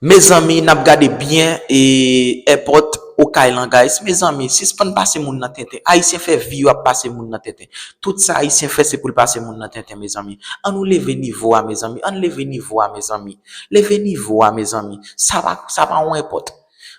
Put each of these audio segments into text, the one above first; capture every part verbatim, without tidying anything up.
Mezanmi, n ap gade byen e èpòt Okay lan, guys. Mezanmi, sispann pase moun nan tenten. Ayisyen fè vi yo ap pase moun nan tenten. Tout sa Ayisyen fè, se pou l pase moun nan tenten, mezanmi. Ann nou leve nivo a, mezanmi. Ann leve nivo a, mezanmi. Leve nivo a, mezanmi. Sa pa, sa pa yon èpòt.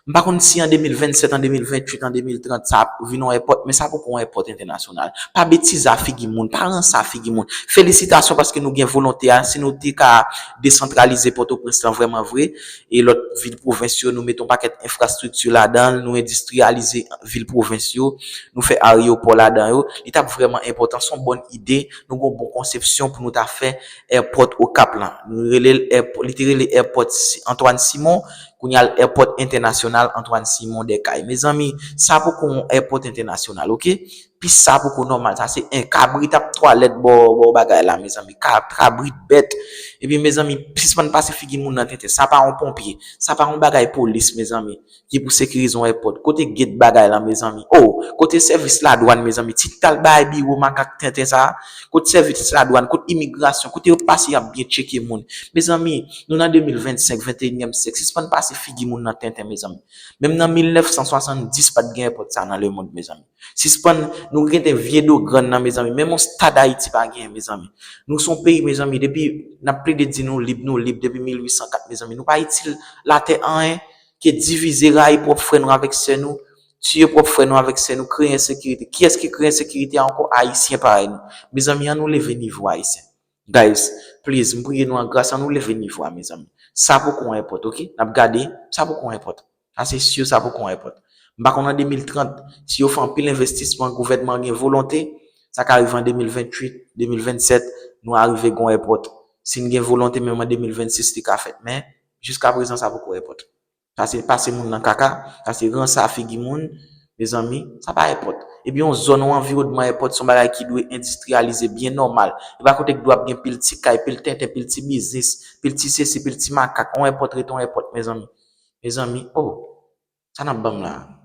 M pa konn si an de mil vennsèt, an de mil venntuit, an de mil trant, sa ap vin yon èpòt, men sa poko yon èpòt entènasyonal. Pa betize a figi moun, pa ranse a figi moun. Felisitasyon paske nou gen volonte a. Si nou te ka desantralize Pòtoprens lan vrèman vre, e lòt vil pwovens yo, nou mete yon pakèt enfrastrikti ladan l, nou endistriyalize vil pwovens yo, nou fè ayewopò ladan yo, li t ap vrèman enpòtan, se yon bòn ide, nou gen yon bon konsepsyon pou nou ta fè èpòt Okap lan. Nou rele l èpò-, li te rele èpòt Si-, Antoine Simon, kounye a l èpòt entènasyonal Antoine Simon Descailles. Mezanmi, sa poko yon èpòt entènasyonal, oke? Pis sa poko nòmal, sa se en kabrit ap twalèt bò, bò bagay la, mezanmi. Ka-, kabrit bèt. Epi, mezanmi, sispann pase figi moun nan tenten. Sa pa yon ponpye. Sa pa yon bagay polis, mezanmi, ki pou sekirize yon èpòt. Kote gate bagay la, mezanmi? Oh, kote sèvis ladwàn, mezanmi? Ti t al bay biwo makak tenten sa a. Kote sèvis ladwàn? Kote imigrasyon? Kote yo pase y ap byen tcheke moun? Mezanmi, nou nan de mil vennsenk, venteyinyèm syèk. Sispann pase figi moun nan tenten, mezanmi. Menm nan mil nèf san swasanndis, pa t gen èpòt sa nan lemonn, mezanmi. Sispann, nou gen de vye do grann nan, mezanmi. Menm yon stad Ayiti pa genyen, mezanmi. Nou se yon peyi, mezanmi, depi n ap plede di nou lib, nou lib depi mil uit san kat, mezanmi. Nou pa itil latè anyen ke divize, rayi pwòp frè nou avèk sè nou, tiye pwòp frè nou avèk sè nou, kreye ensekirite. Kiyès ki kreye ensekirite a ankò? Ayisyen parèy nou. Mezanmi, ann nou leve nivo a, Ayisyen. Guys, please, m priye nou an gras, ann nou leve nivo a, mezanmi. Sa poko yon èpòt, oke? N ap gade, sa poko yon èpòt. Sa se si, sa poko yon èpòt. M pa konn an de mil trant, si yo fè anpil envestisman, gouvènman an gen volonte, sa ka rive an de mil venntuit, de mil vennsèt, nou arive gen yon èpòt. Si n gen volonte, menm an de mil vennsis, li ka fèt. Men, jiska prezan, sa poko èpòt. Sa se pase moun nan kaka, sa se ranse a figi moun, mezanmi, sa pa èpòt. Epi yon zòn, yon anviwònman èpòt, se yon bagay ki dwe endistriyalize byen nòmal. E pa kote k dwe ap gen pil ti kay, pil tenten, pil ti biznis, pil ti sesi, pil ti makak. Yon èpòt rete yon èpòt, mezanmi. Mezanmi, oh, sa n ap ban m la?